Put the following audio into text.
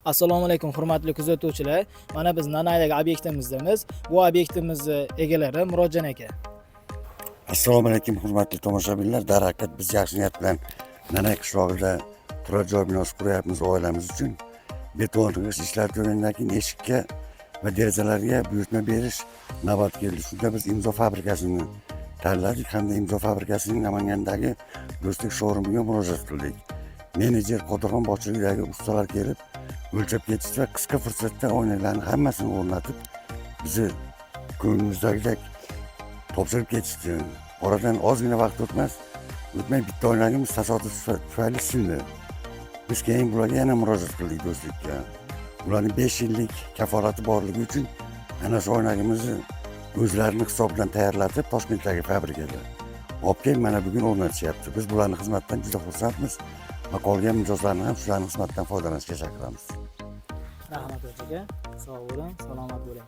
Assalomu alaykum, hurmatli kuzatuvchilar. Mana biz Nanaydagi obyektimizdamiz. Bu obyektimizni egalari Murodjon aka. Assalomu alaykum, hurmatli tomoshabinlar. Darhaqiqat, biz yaxshi niyat bilan Nanay qishlog'ida turar joy binosi quryapmiz oilamiz uchun. Beton g'isht ishlari tugagandan keyin eshikka va derazalarga buyurtma berish navbat keldi. Shunda biz Imzo fabrikasini tanladik hamda Imzo fabrikasining Namangandagi Do'stlik shourumiga murojaat qildik. Menejer Qodirxon boshchiligidagi ustalar kelib, o'lchab ketishdi va qisqa fursatda oynalarni hammasini o'rnatib, bizni ko'nglimizdagiday topshirib ketishdi. Oradan ozgina vaqt o'tmay bitta oynagimiz tasodif tufayli sindi. Biz keyin bularga yana murojaat qildik, Do'stlikka. Ularning 5 yillik kafolati borligi uchun ana shu oynagimizni o'zlarini hisobidan tayyorlatib, Toshkentdagi fabrikada olib kelib, mana bugun o'rnatishyapti. Biz bularni xizmatidan juda xursandmiz va qolgan mijozlarni ham shularni xizmatidan foydalanishga chaqiramiz. Rahmat, aka. Sog' bo'ling, salomat bo'ling.